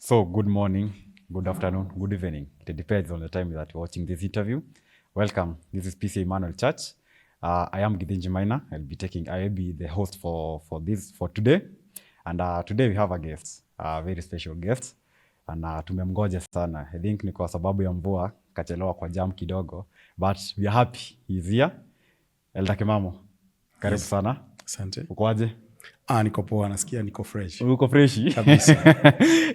So, good morning, good afternoon, good evening. It depends on the time that you're watching this interview. Welcome. This is PCEA Emmanuel Church. I am Githinji Maina. I'll be the host for today. And today we have a guest, a very special guest. And tumemgoja sana. I think ni kwa sababu ya mvua kachelewa kwa jam kidogo, but we are happy he's here. Elder Kimamo, karibu sana. Asante. Ukoaje? Ah, niko poa, nasikia niko fresh. Uko freshi? Kabisa.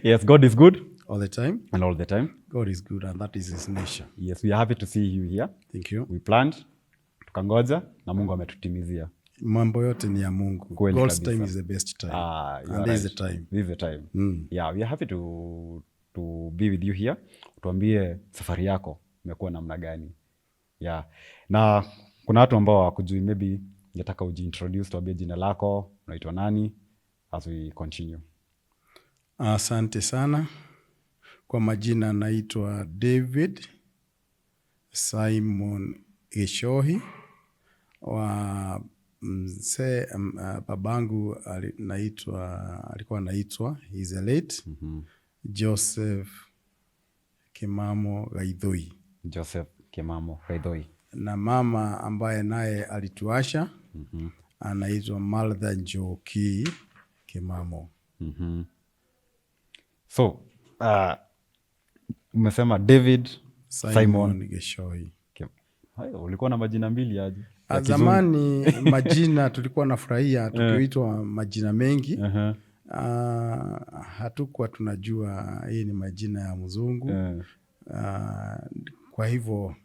Yes, God is good All the time. And all the time. God is good and that is his nature. Yes, we are happy to see you here. Thank you. We planned, tukangoja na Mungu ametutimizia. Mambo yote ni ya Mungu. Kweli God's kabisa. Time is the best time. Ah, you And are this is right. the time. This is the time. Yeah, we are happy to be with you here. Tuambie safari yako imekuwa namna gani? Yeah. Na kuna watu ambao hawakujui, maybe ningetaka ujiintroduce, tuambie jina lako, unaitwa nani as we continue. Asante sana. Kwa majina naitwa David Simon Gichohi wa mzee babangu alikuwa anaitwa, he's a late Joseph Kimamo Gaithui. Joseph Kimamo Gaithui. Na mama ambaye naye alituacha anaitwa Martha Njoki Kimamo. So, umesema David Simon, Simon Gichohi. Hayo, ulikuwa na majina mbili aje? Ya Ah, kizungu. zamani majina tulikuwa nafurahia tukiitwa majina mengi. Hatukuwa tunajua hii ni majina ya mzungu. Kwa hivyo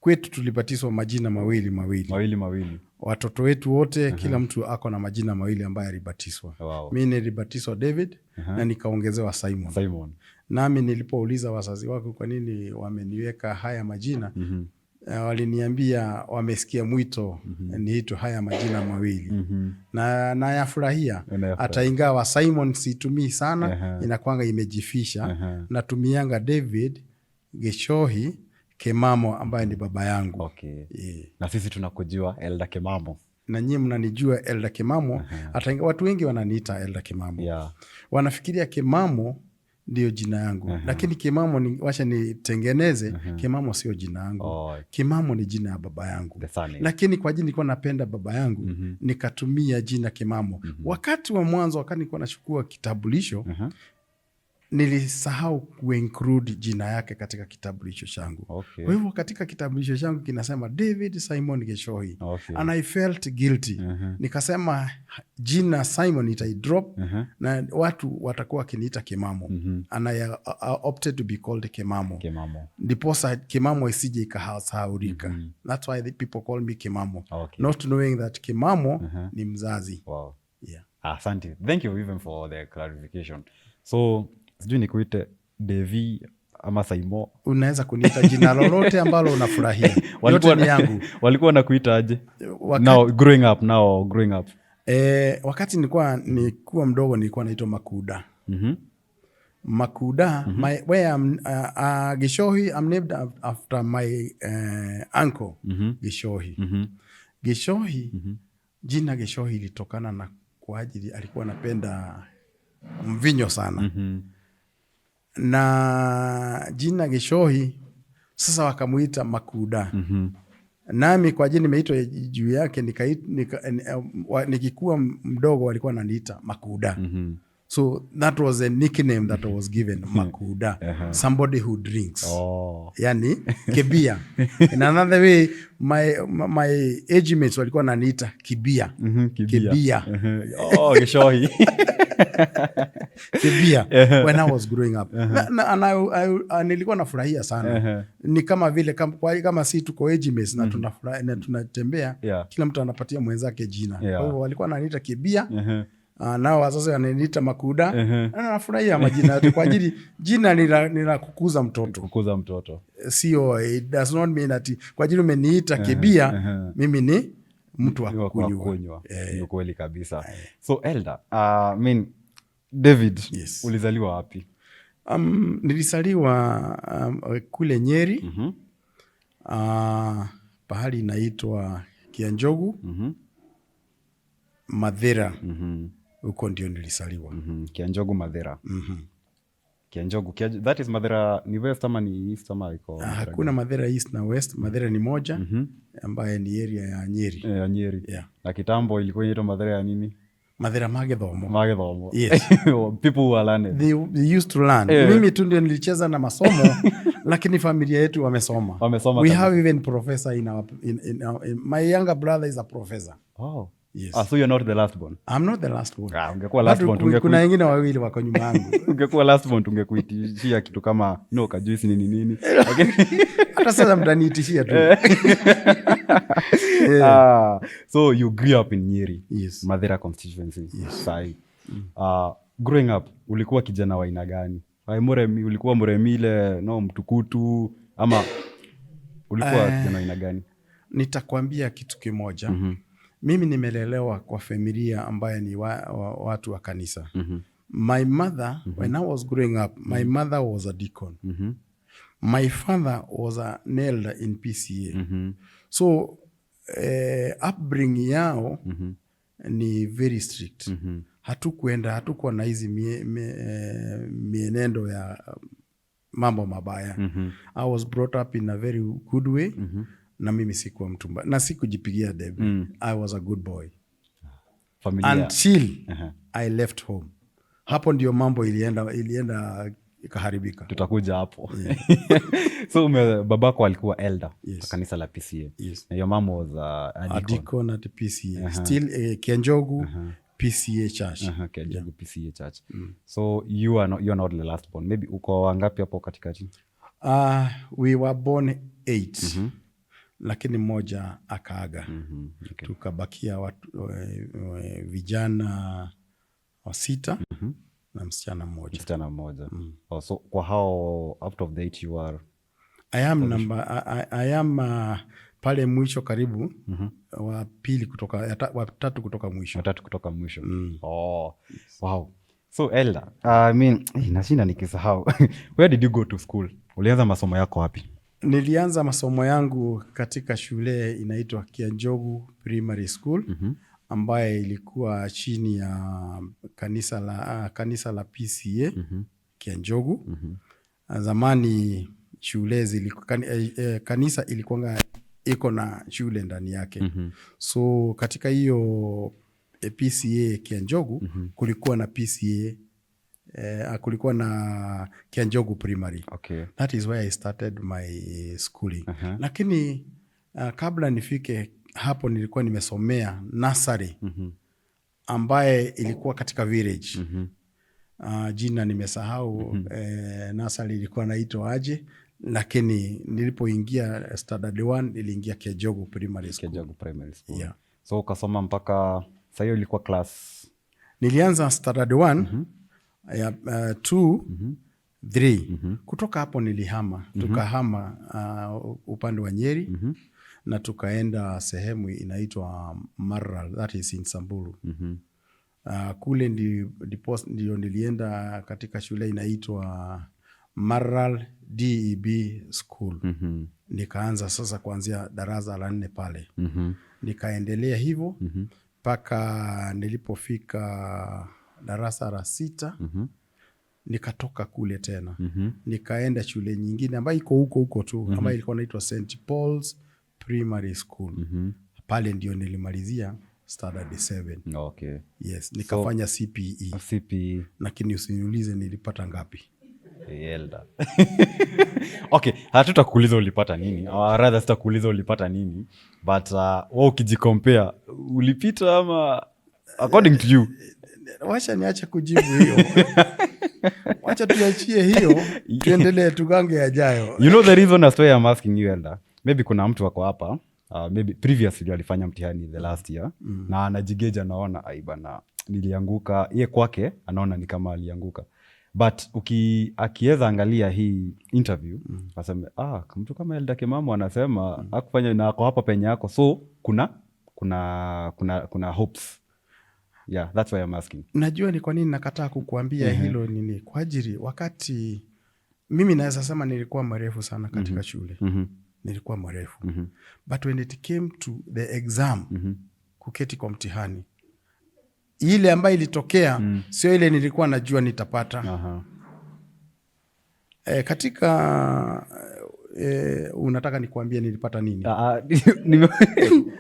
kwetu tulibatizwa majina mawili mawili. Mawili mawili. Watoto wetu wote, kila mtu ako na majina mawili ambaye alibatizwa. Mi nilibatizwa David na nikaongezewa Simon. Simon. Nami nilipouliza wazazi wako kwa nini wameniweka haya majina, waliniambia wamesikia mwito niitwe haya majina mawili na nayafurahia. Unayafurahia. Hata ingawa Simon situmii sana, inakwanga imejifisha. Natumianga David Gichohi Kimamo ambaye ni baba yangu. Yeah. Na sisi tunakujua Elder Kimamo. Na nyie mnanijua Elder Kimamo, hata ingawa watu wengi wananiita Elder Kimamo. Wanafikiria Kimamo ndiyo jina yangu, lakini Kimamo ni, wacha nitengeneze, Kimamo sio jina yangu. Kimamo ni jina ya baba yangu. The surname. Lakini kwa ajili nilikuwa napenda baba yangu, nikatumia jina Kimamo. Wakati wa mwanzo, wakati nilikuwa nachukua kitambulisho, nilisahau kuinclude jina yake katika kitambulisho changu. Kwa hivyo katika kitambulisho changu kinasema David Simon Gichohi. And I felt guilty. Nikasema jina Simon itaidrop na watu watakuwa wakiniita Kimamo. And I opted to be called Kimamo. Kimamo. Ndiposa Kimamo isije ikasahaulika. That's why the people call me Kimamo. Not knowing that Kimamo ni mzazi. Yeah. Asante. Thank you even for the clarification. So, sijui nikuite Devi ama Saimo. Unaweza kuniita jina lolote ambalo unafurahia. Yote ni yangu. Walikuwa nakuita aje? Now growing up. Wakati nilikuwa mdogo nilikuwa naitwa Makuda. Makuda, my, where I'm, Gichohi, I'm named after my uncle Gichohi. Gichohi, jina Gichohi ilitokana na kwa ajili alikuwa anapenda mvinyo sana. Na jina Gichohi sasa wakamuita Makuda. Nami kwa ajili nimeitwa juu yake nikikuwa mdogo walikuwa wananiita Makuda. So that was a nickname that I was given, Makuda, somebody who drinks. Yani kebia. In another way, my age mates walikuwa wananiita Kibia. Kibia. Kibia. Oh, Gichohi. Kibia when I was growing up. Na, and nilikuwa nafurahia sana. Ni kama vile kama si tuko age mates na na tunatembea, kila mtu anapatia mwenzake jina. Kwa hivyo walikuwa wananiita Kibia. Nao wazazi wananiita Makuda. Na nafurahia majina yote kwa ajili jina ni la kukuza mtoto. Kukuza mtoto. Sio, it does not mean that kwa ajili umeniita Kibia, mimi ni mtu wa Ni wa kunywa. Kunywa. Ni ukweli kabisa. So Elder, I mean, David, Yes. ulizaliwa wapi? Nilizaliwa kule Nyeri, pahali inaitwa Kianjogu, Mathira. Huko ndio nilizaliwa. Kianjogu, Mathira. Kianjogu. That is Mathira ni west ama ni east ama iko Ah, hakuna Mathira East na West. Mathira ni moja ambaye ni area ya Nyeri. Eh, ya Nyeri. Yeah. Na kitambo ilikuwa inaitwa Mathira ya nini? Mathira Magithomo. Magithomo. Yes. People who are learned. They used to learn. Mimi tu ndio nilicheza na masomo, lakini familia yetu wamesoma. Wamesoma We kabisa. have even professor in our, in, our in, my younger brother is a professor. Oh. Yes. Ah, so you're not the last born. I'm not the last one. Ah, ungekuwa last Bado born, kuna wengine wawili wako nyuma yangu. Ungekuwa last born tungekuitishia kitu kama no kajuisi nini nini. Lakini Hata sasa mtaniitishia tu. Ah, so you grew up in Nyeri. Yes. Mathira constituency. Yes. Sahi. Growing up ulikuwa kijana wa aina gani? Ai, muremi, ulikuwa muremi ile no mtukutu ama ulikuwa kijana wa aina gani? Nitakwambia kitu kimoja. Mimi nimelelewa kwa familia ambaye ni watu wa kanisa. My mother, when I was growing up, my mother was a deacon. My father was an elder in PCA. So upbringing yao ni very strict. Hatukuwa na hizi mienendo ya mambo mabaya. I was brought up in a very good way. Na mimi sikuwa mtu mbaya na sikujipigia debe. I was a good boy. Familia. Until I left home. Hapo ndio mambo ilienda ikaharibika. Tutakuja hapo. So babako alikuwa elder Yes. kwa kanisa la PCA. Yes. Na your mom was a A deacon. deacon at PCA. Still Kianjogu PCA Church. Kianjogu PCA Church. So you are not the last born. Maybe uko wangapi hapo katikati? We were born 8. Lakini mmoja akaaga. Tukabakia watu, vijana wa 6 na msichana mmoja. Msichana mmoja. Oh, so kwa hao out of the 8 you are I am number, I am pale mwisho karibu wa pili kutoka, wa tatu kutoka mwisho. Watatu kutoka mwisho. Oh, wow. So Elder, I mean, nashinda nikisahau. Where did you go to school? Ulianza masomo yako wapi? Nilianza masomo yangu katika shule inaitwa Kianjogu Primary School, ambaye ilikuwa chini ya kanisa la PCA Kianjogu. Zamani shule kanisa ilikuwa iko na shule ndani yake. So katika hiyo PCA Kianjogu kulikuwa na PCA, kulikuwa na Kianjogu Primary. That is where I started my schooling. Lakini kabla nifike hapo nilikuwa nimesomea nursery ambaye ilikuwa katika village. Jina nimesahau, nursery ilikuwa naitwa aje, lakini nilipoingia standard 1 niliingia Kianjogu Primary School. Kianjogu Primary School. Yeah. So ukasoma mpaka sasa, hiyo ilikuwa class Nilianza standard 1, ya 2, 3. Kutoka hapo nilihama. Tukahama upande wa Nyeri na tukaenda sehemu inaitwa Maralal, that is in Samburu. Kule ndio nilienda katika shule inaitwa Maralal DEB School. Nikaanza sasa kuanzia darasa la 4 pale. Nikaendelea hivyo mpaka nilipofika darasa la 6. Nikatoka kule tena. Nikaenda shule nyingine ambayo iko huko huko tu, ambayo ilikuwa inaitwa St Paul's Primary School. Pale ndio nilimalizia standard 7. Yes, nikafanya CPE. CPE. Lakini usiniulize nilipata ngapi. Elder. Okay, hatutakuuliza ulipata nini. Or rather sitakuuliza ulipata nini, but wewe ukijicompare ulipita ama according to you? Wacha niache kujibu hiyo. Wacha tuachie hiyo, tuendelee tugange yajayo. You know the reason as to why I'm asking you, Elder. Maybe kuna mtu wako hapa, maybe previously alifanya mtihani the last year na anajigeja, anaona ai bana nilianguka. Ye kwake anaona ni kama alianguka. But akiweza angalia hii interview, aseme, mtu kama Elder Kimamo anasema hakufanya na ako hapa penye yako, so kuna hopes. Yeah, that's why I'm asking. Najua ni kwa nini nakataa kukuambia hilo nini. Kwa ajili wakati mimi naweza sema nilikuwa mrefu sana katika shule. Nilikuwa mrefu. But when it came to the exam, kuketi kwa mtihani, ile ambayo ilitokea sio ile nilikuwa najua nitapata. Katika unataka nikuambie nilipata nini? Ah, ah,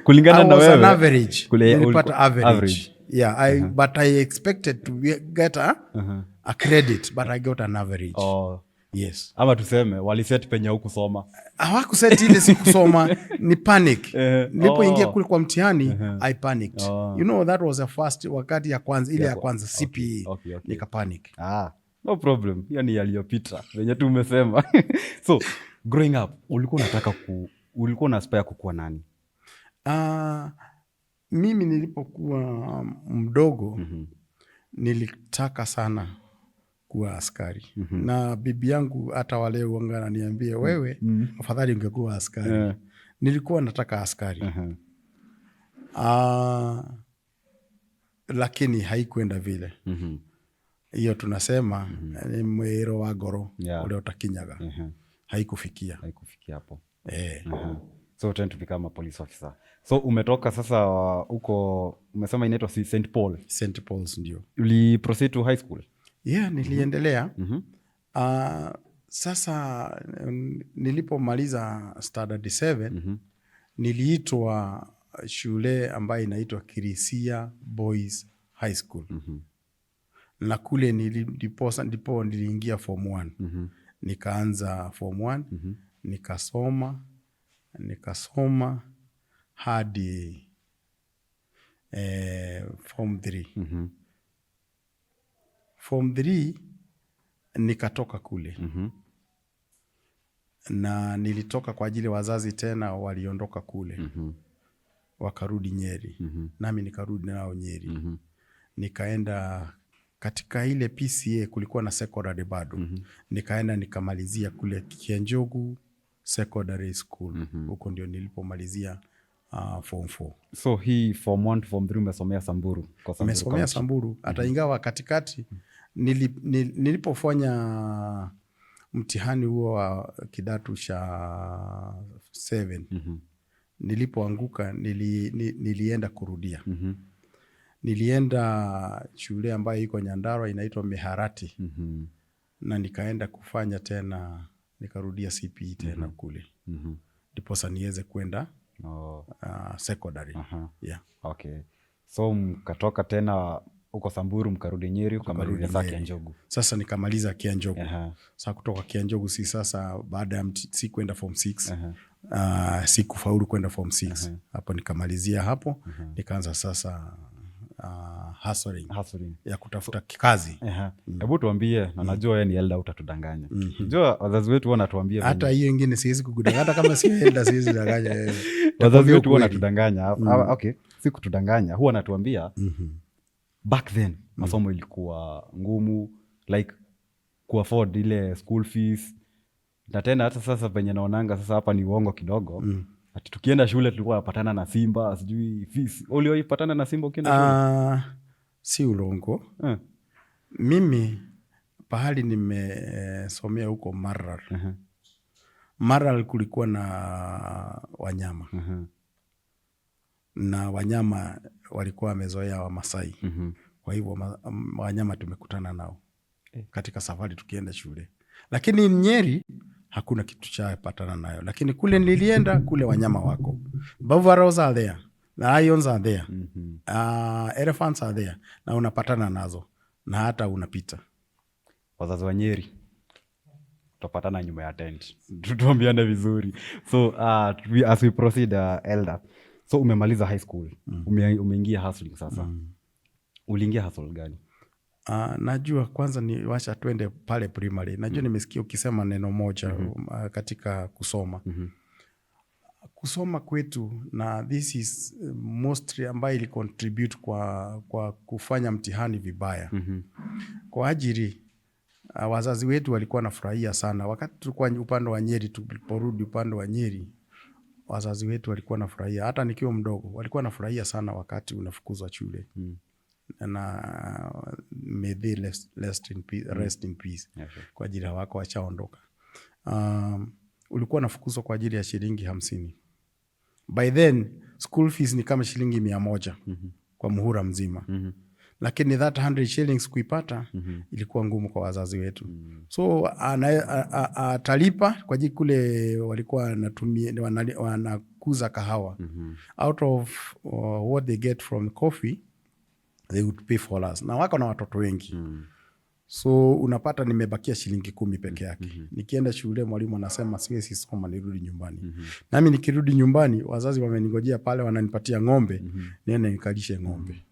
kulingana I na was an wewe average. Nilipata average. Average. Yeah, but I expected to get a credit, but I got an average. Oh. Yes. Ama tuseme waliset penye hukusoma. Hawakuset ile sikusoma, ni panic. Nilipoingia kule kwa mtihani, I panicked. Oh. You know, that was the first wakati ya kwanza, ile ya kwanza CPE. Nika panic. Ah, no problem, hiyo ni yaliyopita venye tu umesema. So growing up ulikuwa unataka ku ulikuwa una aspire kukuwa nani? Mimi nilipokuwa mdogo nilitaka sana kuwa askari. Na bibi yangu hata wale huwanga ananiambia, "Wewe afadhali ungekuwa askari." Nilikuwa nataka askari. Lakini haikuenda vile. Hiyo tunasema ni mwĩro wa ngoro ũrĩa ũtakinyaga. Haikufikia. Haikufikia hapo. Eh. So trying to become a police officer. So umetoka sasa huko, umesema inaitwa St Paul? St Paul's, ndio. Uli proceed to high school? Yeah, niliendelea. Sasa nilipomaliza standard 7, niliitwa shule ambayo inaitwa Kirisia Boys High School. Na kule ndipo niliingia form 1. Nikaanza form 1, nikasoma nikasoma hadi form 3. Form 3 nikatoka kule. Na nilitoka kwa ajili wazazi tena waliondoka kule. Wakarudi Nyeri. Nami nikarudi nao Nyeri. Nikaenda katika ile PCEA, kulikuwa na secondary bado. Nikaenda nikamalizia kule Kianjogu Secondary School. Huko ndio nilipomalizia form 4. So hii form 1 to form 3 umesomea Samburu, kwa Samburu Nimesomea County. Samburu, hata ingawa katikati nilipofanya mtihani huo wa kidato cha 7, nilipoanguka nilienda kurudia. Nilienda shule ambayo iko Nyandarua inaitwa Miharati na nikaenda kufanya tena, nikarudia CPE tena kule ndiposa niweze kwenda secondary. Yeah. Okay, so mkatoka tena huko Samburu, mkarudi Nyeri, ukamalizia saa Nyeri. Kianjogu. Sasa nikamaliza Kianjogu. Sasa kutoka Kianjogu si sasa baada ya si kwenda form 6, sikufaulu kwenda form 6 hapo, nikamalizia hapo, nikaanza sasa hustling Hustling. ya kutafuta kazi. Hebu tuambie, na najua wewe ni elder, utatudanganya. Jua wazazi wetu wanatuambia Hata hiyo ingine siwezi kukudanganya, hata kama si elder siwezi danganya wewe. Wazazi Takwambia wetu huwa ukweli. wanatudanganya. Ah, okay, si kutudanganya, huwa wanatuambia back then masomo ilikuwa ngumu, like kuafford ile school fees. Na tena hata sasa penye naonanga sasa hapa ni uongo kidogo, ati tukienda shule tulikuwa napatana na simba, sijui fees. Uliwahi patana na simba ukienda shule? Si urongo. Mimi pahali nimesomea huko Maralal, Maralal kulikuwa na wanyama na wanyama walikuwa wamezoea Wamasai. Kwa hivyo wanyama tumekutana nao katika safari tukienda shule, lakini Nyeri hakuna kitu cha patana nayo. Lakini kule nilienda kule wanyama wako, buffaloes are there, lions are there, elephants are there, na unapatana nazo na hata unapita. Wazazi wa Nyeri, tutapatana nyuma ya tent tuambiane vizuri. So as we proceed, elder, so umemaliza high school, umeingia hustling sasa. Uliingia hustle gani? Najua kwanza ni wacha twende pale primary. Najua nimesikia ukisema neno moja katika kusoma. Kusoma kwetu, na this is mostly ambayo ili contribute kwa kufanya mtihani vibaya. Kwa ajili wazazi wetu walikuwa wanafurahia sana wakati tulikuwa upande wa Nyeri. Tuliporudi upande wa Nyeri, wazazi wetu walikuwa wanafurahia, hata nikiwa mdogo walikuwa wanafurahia sana wakati unafukuzwa shule. Na may they rest in peace, rest in peace. Yeah, sure. Kwa ajili hawako, washaondoka. Ulikuwa unafukuzwa kwa ajili ya shilingi 50. By then school fees ni kama shilingi 100 kwa muhula mzima. Lakini that 100 shillings kuipata ilikuwa ngumu kwa wazazi wetu. So atalipa kwa ajili kule walikuwa wanakuza kahawa. Out of what they get from coffee, they would pay for us, na wako na watoto wengi. So unapata nimebakia shilingi 10 peke yake. Nikienda shule, mwalimu anasema siwezi soma, nirudi nyumbani. Nami nikirudi nyumbani, wazazi wameningojea pale, wananipatia ng'ombe, niende nikalishe ng'ombe.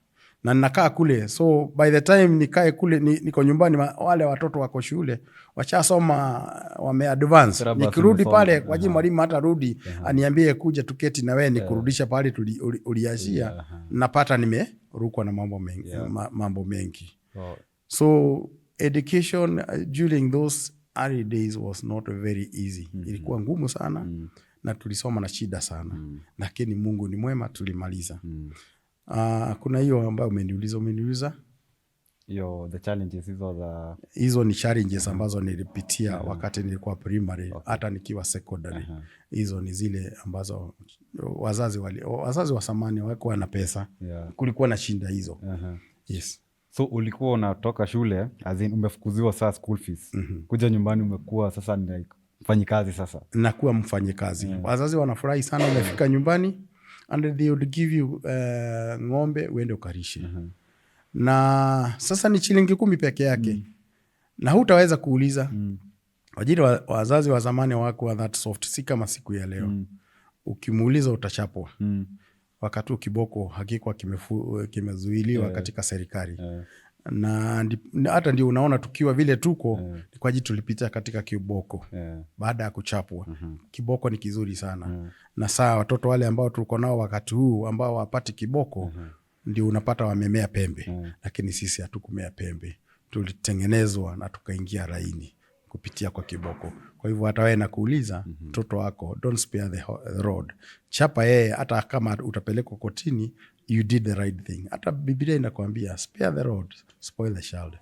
Na ninakaa kule, so by the time nikae kule niko nyumbani, wale watoto wako shule washasoma, wameadvance. Syllabus Nikirudi imesoma. pale kwa ajili mwalimu hata rudi aniambie kuja tuketi na wewe nikurudisha pale uliachia, napata nimerukwa na mambo mengi, mambo mengi. So education during those early days was not very easy. Ilikuwa ngumu sana na tulisoma na shida sana. Lakini Mungu ni mwema, tulimaliza. Kuna hiyo ambayo umeniuliza. Hiyo the challenges hizo za Hizo ni challenges ambazo nilipitia wakati nilikuwa primary, hata nikiwa secondary. Hizo ni zile ambazo wazazi wa zamani hawakuwa na pesa. Kulikuwa na shinda hizo. Yes. So ulikuwa unatoka shule, as in umefukuziwa saa school fees, kuja nyumbani umekuwa sasa ni like mfanyikazi sasa. Nakuwa mfanyikazi. Wazazi wanafurahi sana umefika nyumbani and they would give you ng'ombe uende ukarishe. Na sasa ni shilingi 10 peke yake. Na hutaweza kuuliza. Wajiri wazazi wa zamani hawakuwa that soft, si kama siku ya leo. Ukimuuliza utachapwa. Wakati huo kiboko hakikuwa kimezuiliwa katika serikali. Na hata ndio unaona tukiwa vile tuko ni kwa ajili tulipita katika kiboko baada ya kuchapwa. Kiboko ni kizuri sana. Na saa watoto wale ambao tuko nao wakati huu ambao wapati kiboko ndio unapata wamemea pembe. Lakini sisi hatukumea pembe, tulitengenezwa na tukaingia laini kupitia kwa kiboko. Kwa hivyo hata wewe nakuuliza, mtoto wako, don't spare the rod, chapa yeye, hata kama utapelekwa kotini, you did the right thing. Hata Biblia inakwambia spare the rod, spoil the child.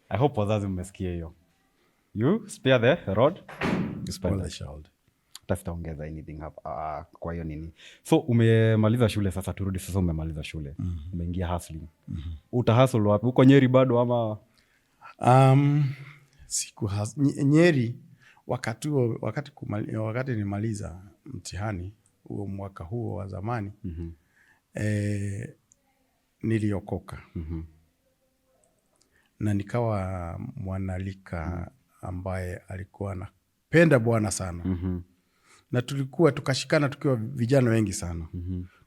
I hope wazazi mmesikia hiyo. You spare the rod, you spoil spoil the the child. Hata sitaongeza anything hapa kwa hiyo nini. So umemaliza shule sasa, turudi sasa, umemaliza shule, umeingia hustling. Utahustle wapi? Uko Nyeri bado ama? Nyeri wakati huo, wakati nimaliza mtihani huo mwaka huo wa zamani, niliokoka na nikawa mwanalika ambaye alikuwa anapenda Bwana sana. Na tulikuwa tukashikana tukiwa vijana wengi sana.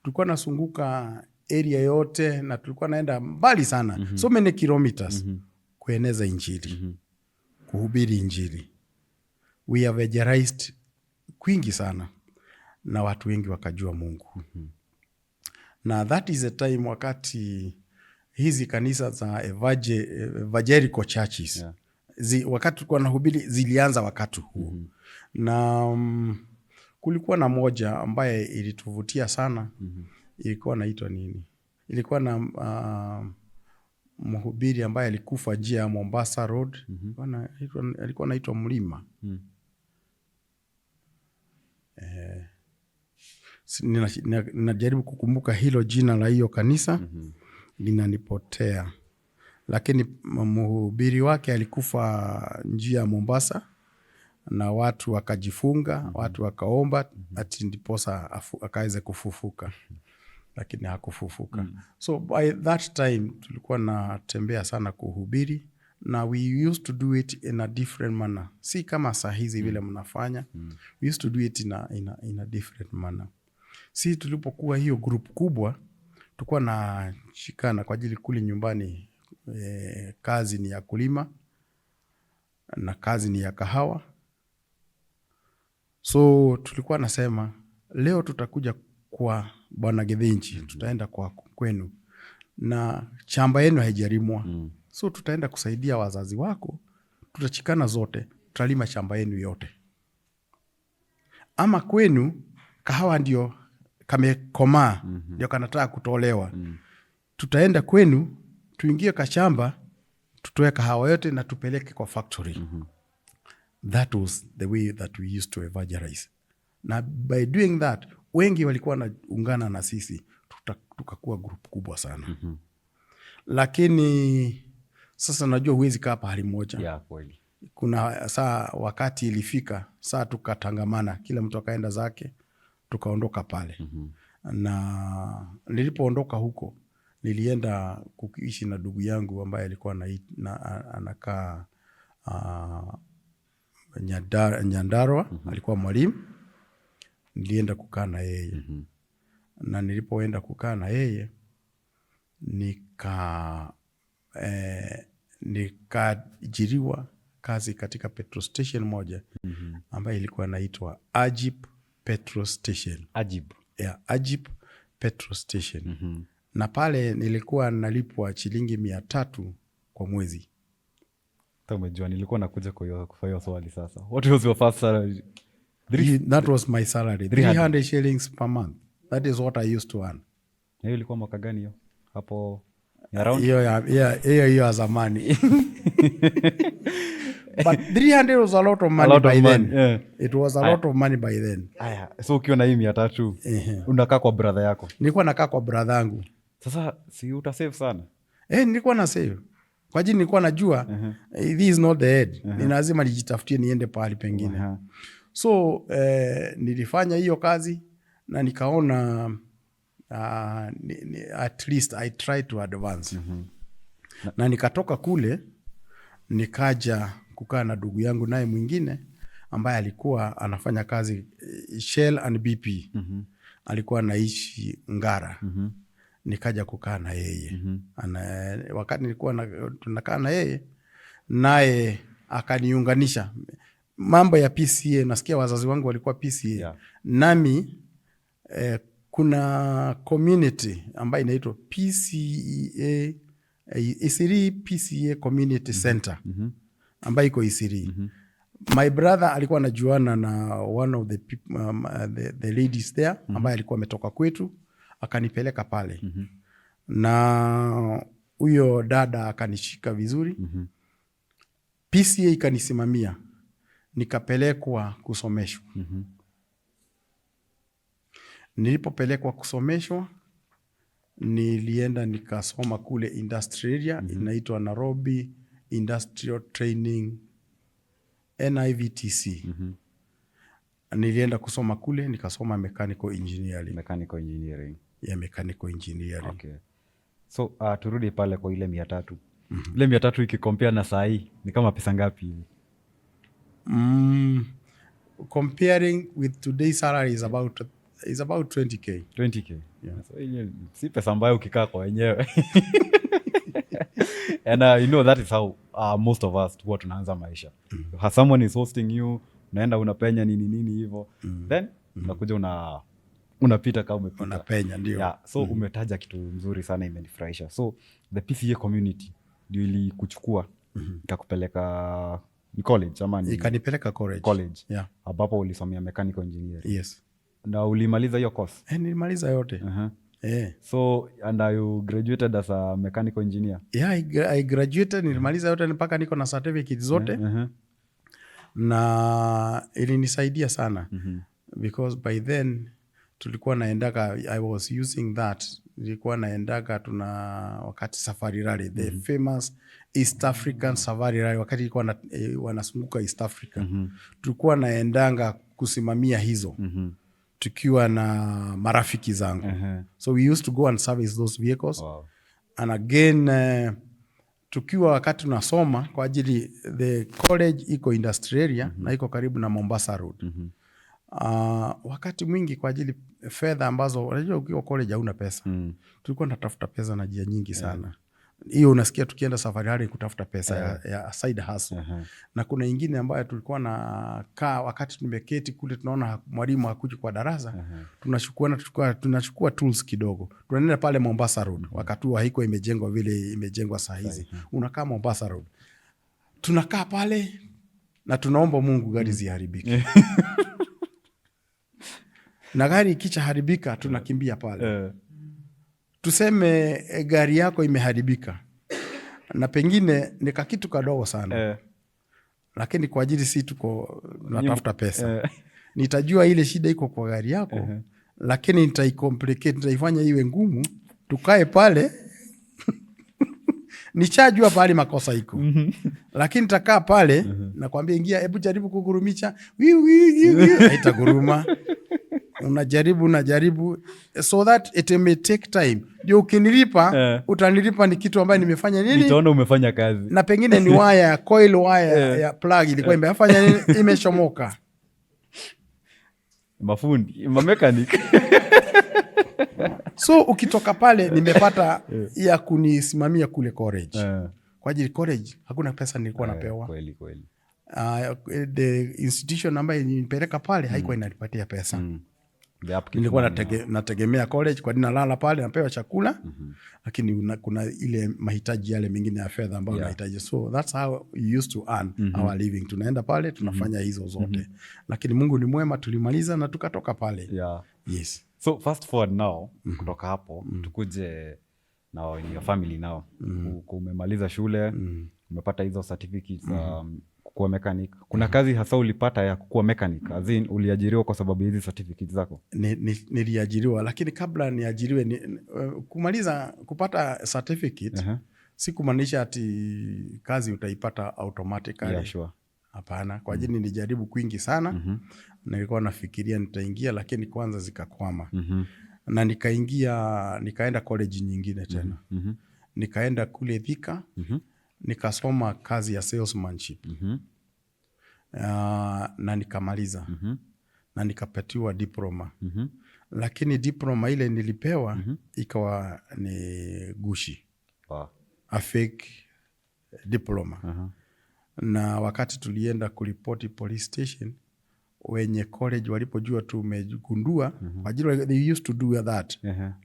Tulikuwa nasunguka area yote na tulikuwa naenda mbali sana, so many kilometers, kueneza Injili, kuhubiri Injili. We have evangelized kwingi sana na watu wengi wakajua Mungu. Na that is a time wakati hizi kanisa za evangelical churches wakati tulikuwa nahubiri zilianza wakati huo. Na kulikuwa na moja ambaye ilituvutia sana. Ilikuwa naitwa nini? Ilikuwa na mhubiri ambaye alikufa njia ya Mombasa Road. Alikuwa anaitwa Mlima. Ninajaribu kukumbuka hilo jina la hiyo kanisa, linanipotea. Lakini mhubiri wake alikufa njia ya Mombasa na watu wakajifunga, watu wakaomba ati ndiposa akaweze kufufuka, lakini hakufufuka. So by that time tulikuwa natembea sana kuhubiri na we used to do it in a different manner, si kama saa hizi vile mnafanya. We used to do it in a different manner. Si tulipokuwa hiyo group kubwa, tulikuwa na shikana kwa ajili kule nyumbani, kazi ni ya kulima na kazi ni ya kahawa. So tulikuwa nasema leo tutakuja kwa Bwana Githinji, tutaenda kwa kwenu na shamba yenu haijalimwa. So tutaenda kusaidia wazazi wako, tutachikana zote, tutalima shamba yenu yote. Ama kwenu kahawa ndio kamekomaa, ndio kanataka kutolewa. Tutaenda kwenu, tuingie kashamba, tutoe kahawa yote na tupeleke kwa factory. That was the way that we used to evangelize. Na by doing that, wengi walikuwa wanaungana na sisi, tukakuwa group kubwa sana. Lakini sasa najua huwezi kaa pahali moja. Yeah, kweli. Kuna saa wakati ilifika saa tukatangamana, kila mtu akaenda zake, tukaondoka pale. Na nilipoondoka huko nilienda kuishi na ndugu yangu ambaye alikuwa anakaa Nyandarua. Alikuwa mwalimu. Nilienda kukaa na yeye. Na nilipoenda kukaa na yeye nikaajiriwa kazi katika petrol station moja ambayo ilikuwa inaitwa Agip Petrol Station. Ajib. Yeah, Agip Petrol Station. Na pale nilikuwa nalipwa shilingi 300 kwa mwezi. Hata umejua nilikuwa nakuja kwa hiyo swali sasa. What was your first salary? Three, That was my salary. 300. 300 shillings per month. That is what I used to earn. Hiyo ilikuwa mwaka gani hiyo? Hapo ni around Hiyo hiyo ya zamani. But 300 was a lot of money lot of by money, then. yeah. It was a lot of money by then. Aya, so ukiwa na hii 300 unakaa kwa brother yako? Nilikuwa nakaa kwa brother yangu. Sasa si utasave sana? Eh, nilikuwa na save. Kwa ajili nilikuwa najua this is not the end. Ni lazima nijitafutie niende pahali pengine. So nilifanya hiyo kazi na nikaona at least I try to advance. Na nikatoka kule nikaja kukaa na ndugu yangu naye mwingine ambaye alikuwa anafanya kazi Shell and BP. Alikuwa anaishi Ngara. Nikaja kukaa na yeye. Wakati nilikuwa tunakaa na yeye, naye akaniunganisha mambo ya PCEA. Nasikia wazazi wangu walikuwa PCEA. Nami kuna community ambayo inaitwa PCEA, Isiri PCEA Community Center ambayo iko Isiri. My brother alikuwa anajuana na one of the ladies there ambaye alikuwa ametoka kwetu, akanipeleka pale na huyo dada akanishika vizuri. PCEA ikanisimamia, nikapelekwa kusomeshwa. Nilipopelekwa kusomeshwa, nilienda nikasoma kule industrial area inaitwa Nairobi Industrial Training, NIVTC. Nilienda kusoma kule, nikasoma mechanical engineering. Mechanical engineering. Ya mechanical engineering. Okay. So turudi pale kwa ile 300. Ile 300 ikicompare na saa hii ni kama pesa ngapi hivi? Comparing with today's salary is about 20K. 20K. So, yenyewe si pesa mbaya ukikaa kwa wenyewe. And you know that is how most of us huwa tunaanza maisha. Someone is hosting you, unaenda unapenya nini nini hivo, then unakuja unapita kama umepita. Unapenya, ndio. Yeah, so umetaja kitu mzuri sana, imenifurahisha. So the PCEA community ndio ilikuchukua ikakupeleka, ni college ama ni Ikanipeleka college. College, Yeah. ambapo ulisomea mechanical engineering? Yes. Na ulimaliza hiyo course? Eh, nilimaliza yote. Eh. So and you graduated as a mechanical engineer? Yeah, I graduated, nilimaliza yote mpaka niko na certificate zote. Na ilinisaidia sana because by then tulikuwa naendaga, I was using that, nilikuwa naendaga tuna wakati Safari Rally, the famous East African Safari Rally, wakati ilikuwa wanazunguka East Africa, tulikuwa naendanga kusimamia hizo tukiwa na marafiki zangu. So we used to go and service those vehicles. And again tukiwa wakati tunasoma, kwa ajili the college iko industrial area na iko karibu na Mombasa Road. Wakati mwingi kwa ajili fedha ambazo unajua ukiwa college hauna pesa, tulikuwa tunatafuta pesa na njia nyingi sana. Hiyo unasikia tukienda Safari Rally kutafuta pesa ya side hustle. Na kuna ingine ambayo tulikuwa na kaa wakati tumeketi kule, tunaona mwalimu hakuji kwa darasa, tunachukua tools kidogo, tunaenda pale Mombasa Road. Wakati huo haikuwa imejengwa vile imejengwa saa hizi. Unakaa Mombasa Road, tunakaa pale na tunaomba Mungu gari ziharibike, na gari ikishaharibika tunakimbia pale. Tuseme gari yako imeharibika na pengine ni kakitu kadogo sana, lakini kwa ajili si tuko tunatafuta pesa, nitajua ile shida iko kwa gari yako, lakini nitaicomplicate, nitaifanya iwe ngumu, tukae pale. Nishajua pahali makosa iko, lakini takaa pale, nakwambia ingia, hebu jaribu kugurumisha. Wi, wi, wi, wi. Haitaguruma. Unajaribu, unajaribu, so that it may take time ndio ukinilipa, utanilipa ni kitu ambayo nimefanya nini? Nitaona umefanya kazi. Na pengine ni waya, coil wire ya plug ilikuwa imefanya nini? Imechomoka. Mafundi, mamechanic. So ukitoka pale, nimepata ya kunisimamia kule college, kwa ajili college hakuna pesa nilikuwa napewa. kweli kweli The institution ambayo ilinipeleka pale haikuwa inanipatia pesa. The upkeep Nilikuwa money. nategemea college kwa nalala pale, napewa chakula, lakini kuna ile mahitaji yale mengine ya fedha ambayo unahitaji. So that's how we used to earn our living. Tunaenda pale, tunafanya hizo zote, lakini Mungu ni mwema, tulimaliza na tukatoka pale. Yes. So fast forward now, kutoka hapo tukuje now in your family now. Umemaliza shule, umepata hizo certificates, kukuwa mechanic. Kuna kazi hasa ulipata ya kukuwa mechanic, as in uliajiriwa kwa sababu ya hizi certificates zako? Niliajiriwa, lakini kabla niajiriwe kumaliza kupata certificate si kumaanisha ati kazi utaipata automatically. Hapana, kwa ajili nilijaribu kwingi sana. Nilikuwa nafikiria nitaingia, lakini kwanza zikakwama. Na nikaingia, nikaenda college nyingine tena. Nikaenda kule Thika, nikasoma kazi ya salesmanship. Na nikamaliza na nikapatiwa diploma. Lakini diploma ile nilipewa ikawa ni gushi, a fake diploma. Na wakati tulienda kuripoti police station, wenye college walipojua tumegundua, mm-hmm. They used to do that,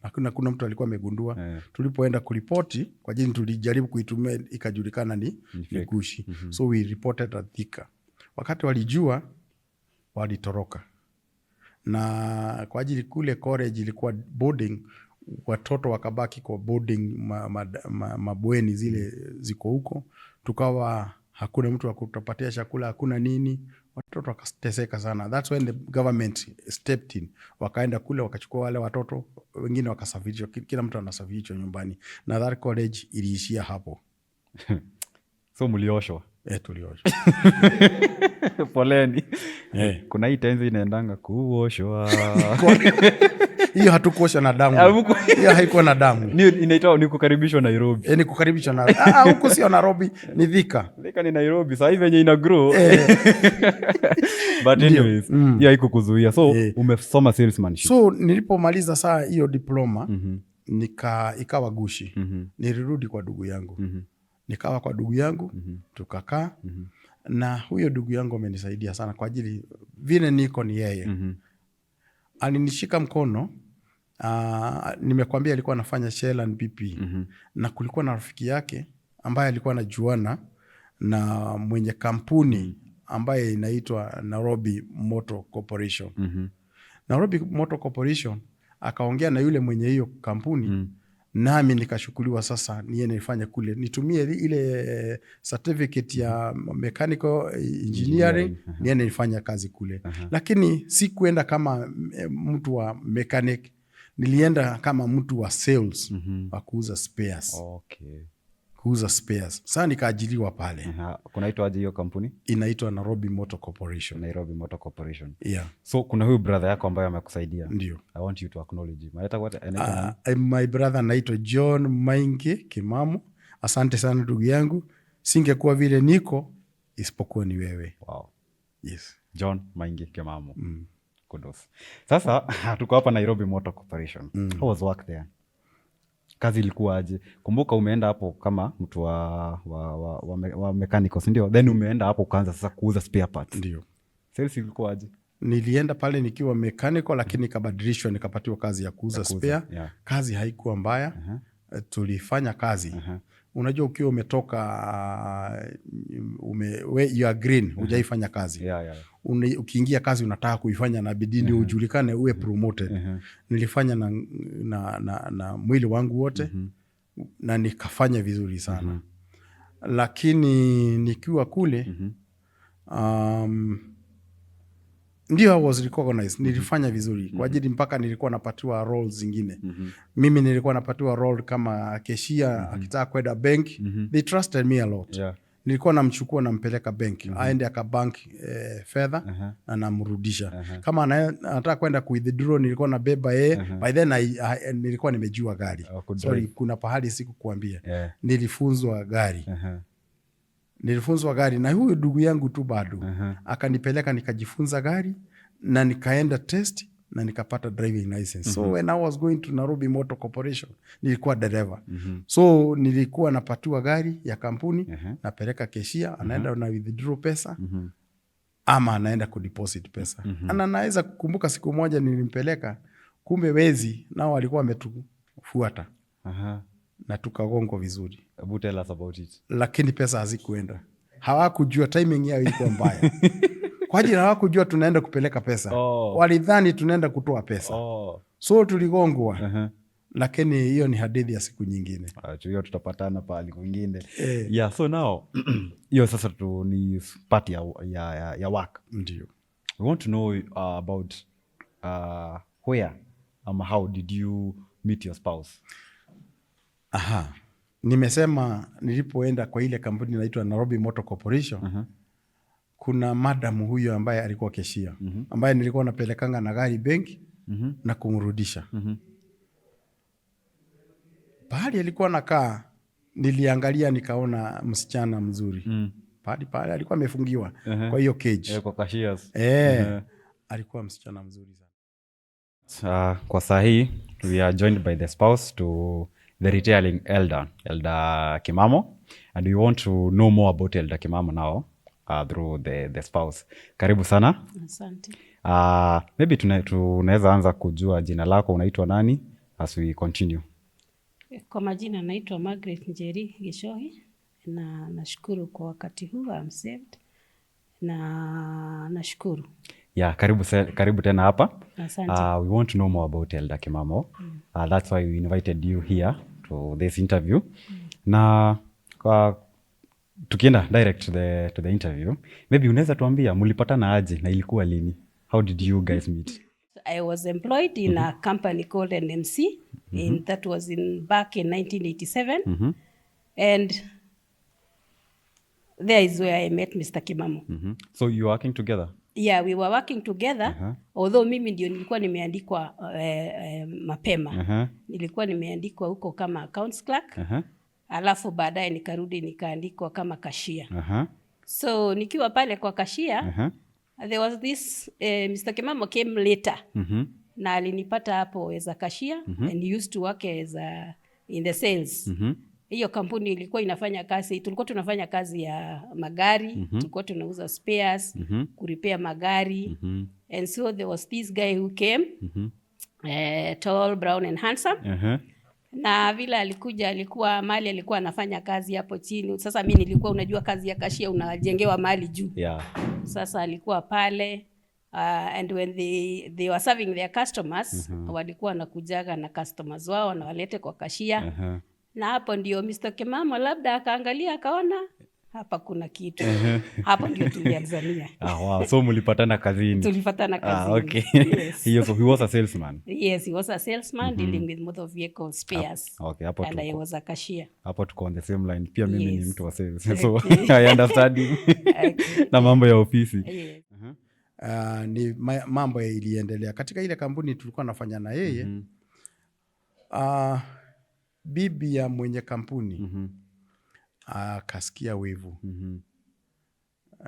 lakini hakuna mtu alikuwa amegundua. Tulipoenda kuripoti, kwa ajili tulijaribu kuitumia, ikajulikana ni fake. gushi. So we reported at Thika. Wakati walijua, walitoroka, na kwa ajili kule college ilikuwa boarding, watoto wakabaki kwa boarding, mabweni zile ziko huko. Tukawa hakuna mtu wa kutupatia chakula, hakuna nini, watoto wakateseka sana. That's when the government stepped in, wakaenda kule wakachukua wale watoto wengine, wakasafirishwa, kila mtu anasafirishwa nyumbani, na that college iliishia hapo. So mlioshwa? Eh, tulioshwa. Poleni. Eh. Kuna hii tenzi inaendanga kuoshwa. Hiyo hatukuosha na damu. Hiyo haikuwa na damu. Inaitwa ni kukaribishwa Nairobi. E, ni kukaribishwa na, ah, huku sio Nairobi, ni Thika. Thika ni Nairobi saa hii venye ina grow. But anyways, hiyo haikukuzuia. So umesoma salesmanship. So nilipomaliza saa hiyo diploma, ikawa gushi. Nilirudi kwa ndugu yangu. Nikawa kwa ndugu yangu, tukakaa, na huyo ndugu yangu amenisaidia sana, kwa ajili vile niko ni yeye. Alinishika mkono. Nimekwambia alikuwa anafanya Shell and BP. Na kulikuwa na rafiki yake ambaye alikuwa anajuana na mwenye kampuni ambaye inaitwa Nairobi Motor Corporation. Nairobi Motor Corporation akaongea na yule mwenye hiyo kampuni, nami nikachukuliwa sasa niende nifanye kule, nitumie ile certificate ya mechanical engineering, niende nifanye kazi kule. Lakini sikuenda kama mtu wa mechanic, nilienda kama mtu wa sales, wa kuuza spares. Kuuza spares. Sasa nikaajiriwa pale. Aha. Kunaitwa aje hiyo kampuni? Inaitwa Nairobi Motor Corporation. Nairobi Motor Corporation. Yeah. So kuna huyu brother yako ambaye amekusaidia. Ndio. I want you to acknowledge him. Anaitwa what? Anaitwa nani? My brother anaitwa John Maingi Kimamu. Asante sana ndugu yangu, singekuwa vile niko isipokuwa ni wewe. Yes. John Maingi Kimamo. Kudos. Sasa tuko hapa Nairobi Motor Corporation. How was work there? Kazi ilikuwa aje? Kumbuka umeenda hapo kama mtu wa mechanical, si ndio? Then umeenda hapo ukaanza sasa kuuza spare parts. Ndio. Sales ilikuwa aje? Nilienda pale nikiwa mechanical, lakini nikabadilishwa, nikapatiwa kazi ya kuuza spare. Kazi haikuwa mbaya. Tulifanya kazi. Unajua ukiwa umetoka you are green, hujaifanya kazi, ukiingia kazi unataka kuifanya na bidii ndio ujulikane, uwe promoted. Nilifanya na mwili wangu wote na nikafanya vizuri sana. Lakini nikiwa kule, Ndio, I was recognized. Nilifanya vizuri kwa ajili mpaka nilikuwa napatiwa role zingine. Mimi nilikuwa napatiwa role kama cashier akitaka kwenda bank. They trusted me a lot. Nilikuwa namchukua, nampeleka bank, aende akabank fedha na namrudisha. Kama anataka kwenda kuwithdraw, nilikuwa nabeba yeye. By then nilikuwa nimejua gari. Oh, kudrive. Sorry, kuna pahali sikukuambia. Nilifunzwa gari. Nilifunzwa gari na huyu ndugu yangu tu bado. Akanipeleka nikajifunza gari na nikaenda test na nikapata driving license. So when I was going to Nairobi Motor Corporation, nilikuwa dereva. So nilikuwa napatiwa gari ya kampuni, napeleka cashier, anaenda na withdraw pesa ama anaenda kudeposit pesa. Na naweza kukumbuka siku moja nilimpeleka, kumbe wezi nao walikuwa wametufuata na tukagongwa vizuri. Hebu tell us about it. Lakini pesa hazikuenda. Hawakujua, timing yao ilikuwa mbaya kwa ajili hawakujua tunaenda kupeleka pesa. Walidhani tunaenda kutoa pesa. So tuligongwa. Lakini hiyo ni hadithi ya siku nyingine. Ah, hiyo tutapatana pahali kwingine. Eh. Yeah, so now hiyo sasa tu ni part ya work. Ndio. We want to know about where ama how did you meet your spouse? Aha, nimesema nilipoenda kwa ile kampuni inaitwa Nairobi Motor Corporation, kuna madam huyo ambaye alikuwa cashier, ambaye nilikuwa napelekanga na gari benki na kumrudisha. Pahali alikuwa nakaa, niliangalia nikaona msichana mzuri. Pahali pale alikuwa amefungiwa kwa hiyo cage. Eh, kwa cashiers. Eh, alikuwa msichana mzuri sana. Kwa saa hii we are joined by the spouse to the retiring elder, Elder Kimamo, and we want to know more about Elder Kimamo now through the spouse. Karibu sana. Asante. Maybe tunaweza anza kujua jina lako, unaitwa nani, as we continue. Kwa majina naitwa Margaret Njeri Gichohi na nashukuru kwa wakati huu, I'm saved na nashukuru. Yeah, karibu, karibu tena hapa. Asante. We want to know more about Elder Kimamo. That's why we invited you here to this interview. Na kwa tukienda direct to the interview, maybe unaweza tuambia mlipatana aje na ilikuwa lini? How did you guys meet? I was employed in a company called NMC in, that was in back in 1987, and there is where I met Mr. Kimamo. So you were working together? Yeah, we were working together, although mimi ndio nilikuwa nimeandikwa mapema. Nilikuwa nimeandikwa huko kama accounts clerk. Alafu baadaye nikarudi nikaandikwa kama cashier. So nikiwa pale kwa cashier, there was this Mr. Kimamo came later na alinipata hapo as a cashier, and he used to work in the sales. Hiyo kampuni ilikuwa inafanya kazi, tulikuwa tunafanya kazi ya magari, tulikuwa tunauza spares, kurepair magari. And so there was this guy who came, tall, brown and handsome. Na vile alikuja, alikuwa mahali alikuwa anafanya kazi hapo chini. Sasa mi nilikuwa, unajua kazi ya cashier unajengewa mahali juu. Sasa alikuwa pale, and when they were serving their customers, walikuwa wanakujaga na customers wao na walete kwa cashier. Na hapo ndio Mr. Kimamo labda akaangalia akaona hapa kuna kitu. Hapo ndio tulianzania. Ah, wow. So mlipatana kazini. Tulipatana Ah, kazini. okay. Yes. So he was a salesman. Yes, he was a salesman dealing with motor vehicle spares. Okay, hapo And I tuko. was a cashier. Hapo tuko on the same line. Pia mimi ni mtu wa sales. So I understand you. Na mambo ya ofisi. Yes. Ni mambo iliendelea katika ile kampuni tulikuwa nafanya na yeye. Bibi ya mwenye kampuni akasikia wivu.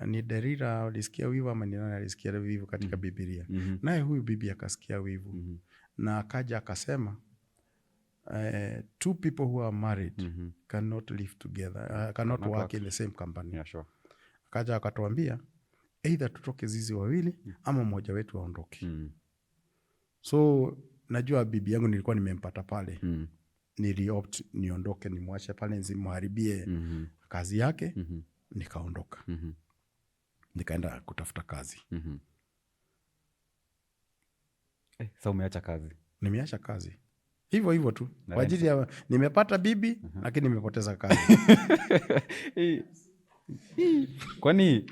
Ni Delila alisikia wivu ama ni nani alisikia wivu katika Bibilia? Naye huyu bibi akasikia wivu na akaja akasema, two people who are married cannot live together, cannot Cannot work work. in the same company. Akaja akatuambia either tutoke sisi wawili ama mmoja wetu aondoke. So najua bibi yangu nilikuwa nimempata pale. Niliopt niondoke, nimwache pale nisimharibie kazi yake. Nikaondoka. Nikaenda kutafuta kazi. Eh, sa umeacha kazi? Nimeacha kazi hivyo hivyo tu Na kwa ajili ya nimepata bibi, lakini nimepoteza kazi. Kwani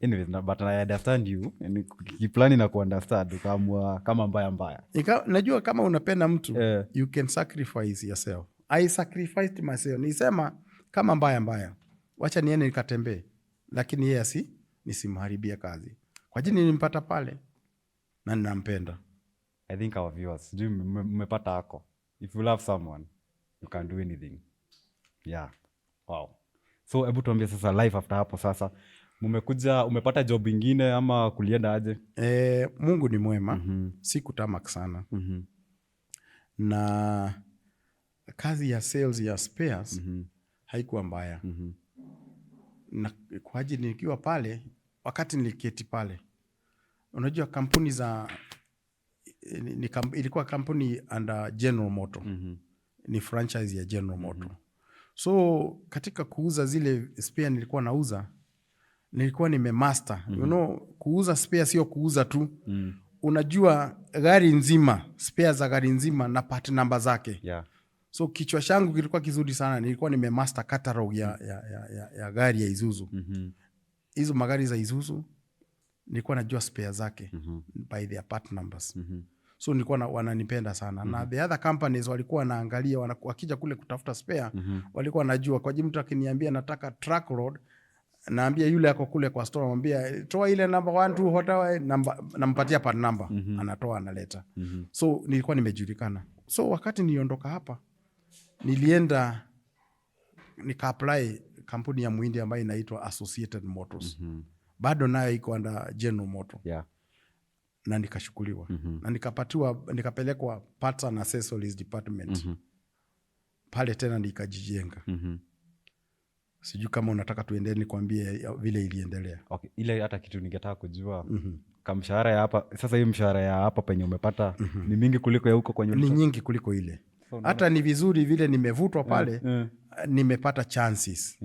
Anyways, but I understand you. Yani, kiplani na kuunderstand, ukaamua kama mbaya mbaya. Najua kama unapenda mtu, you can sacrifice yourself. I sacrificed myself. Nisema kama mbaya mbaya, wacha niende nikatembee, lakini yeye nisimharibie kazi, kwa ajili nilimpata pale na ninampenda. I think our viewers, sijui mmepata hako. If you love someone, you can do anything. Yeah. Wow. So hebu tuambie sasa life after hapo sasa. Mumekuja, umepata job ingine ama kulienda aje? Mungu ni mwema. Si kutamak sana. Na kazi ya sales ya spares haikuwa mbaya. Na kwa ajili nikiwa pale, wakati niliketi pale, unajua kampuni za ilikuwa kampuni under General Motor. Ni franchise ya General Motor. So katika kuuza zile spare nilikuwa nauza, nilikuwa nimemaster. Kuuza spare sio kuuza tu. Unajua gari nzima, spare za gari nzima na part number zake. So kichwa changu kilikuwa kizuri sana, nilikuwa nimemaster catalog ya gari ya Isuzu. Hizo magari za Isuzu nilikuwa najua spare zake by their part numbers. So nilikuwa wananipenda sana. Na the other companies walikuwa wanaangalia, wakija kule kutafuta spare, walikuwa wanajua. Kwa ajili mtu akiniambia nataka track rod, naambia yule ako kule kwa store, namwambia toa ile number 1 2 whatever, namba, nampatia part number. Anatoa, analeta. So nilikuwa nimejulikana. So wakati niliondoka hapa, nilienda nika apply kampuni ya Muhindi ambayo inaitwa Associated Motors. Bado nayo iko under General Motor. Na nikashukuliwa. Na nikapelekwa Parts and Accessories Department. Pale tena nikajijenga. Sijui kama unataka tuendelee nikwambie vile iliendelea. Okay, ile hata kitu ningetaka kujua. Kamshahara ya hapa, sasa hii mshahara ya hapa penye umepata ni mingi kuliko ya huko kwenye Ni ulitoka? nyingi kuliko ile. So, hata ni vizuri vile nimevutwa pale, nimepata chances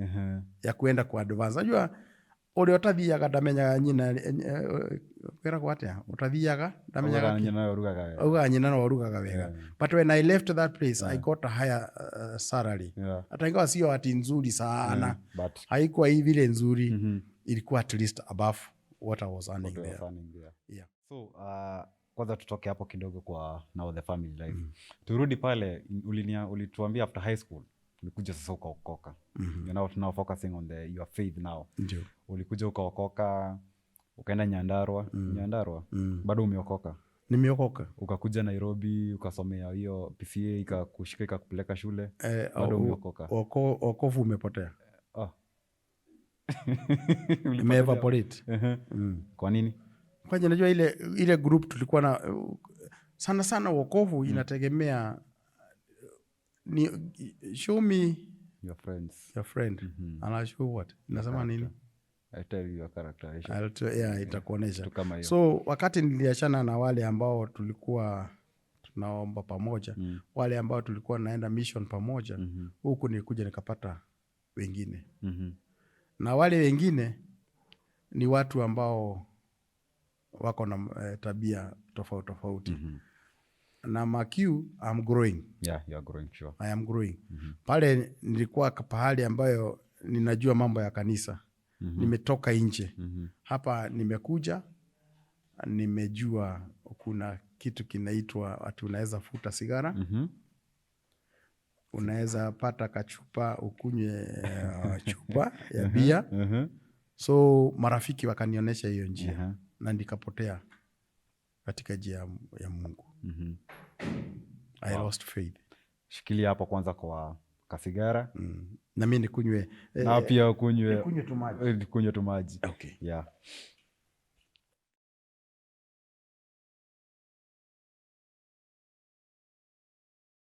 ya kuenda ku advance. Unajua uria utathiaga ndamenyaga nyina, kwĩragwo atĩa, utathiaga ndamenyaga Ugaga kĩ? nyina no ũrugaga wega. Augaga nyina no ũrugaga wega. But when I left that place, I got a higher salary. Hata ingawa sio ati nzuri sana, But haikuwa hii vile nzuri, ilikuwa at least above what I was earning What you there. was earning there. Yeah. So kwanza tutoke hapo kidogo kwa now the family life. Turudi pale ulituambia after high school ulikuja sasa ukaokoka. You're now focusing on your faith now. Ndio. Ulikuja ukaokoka, ukaenda Nyandarua. Nyandarua? Bado umeokoka? Nimeokoka. Ukakuja Nairobi, ukasomea hiyo PCA, ikakushika ikakupeleka shule. Bado umeokoka? Wokovu umepotea. Ulipotelea? Imeevaporate. Kwa nini? Kwanza najua ile group tulikuwa na sana sana wokovu inategemea ni show me your friends your friend and I'll show what. Inasema nini? I tell you your character. I show. I'll tell, yeah, itakuonesha. Kitu kama hiyo. So wakati niliachana na wale ambao tulikuwa tunaomba pamoja, wale ambao tulikuwa naenda mission pamoja, huku nilikuja nikapata wengine. Na wale wengine ni watu ambao wako na tabia tofauti tofauti. Na makiu, I'm growing. Yeah, you are growing, sure. I am growing. Pale nilikuwa pahali ambayo ninajua mambo ya kanisa. Nimetoka nje. Hapa nimekuja, nimejua kuna kitu kinaitwa ati unaweza futa sigara. Unaweza pata kachupa ukunywe, chupa ya bia. So marafiki wakanionyesha hiyo njia. Na nikapotea katika njia ya Mungu. I lost faith. Shikilia hapo kwanza kwa kasigara. Na mi nikunywe, Na pia ukunywe, nikunywe tu maji. Nikunywe tu maji. Okay. Yeah.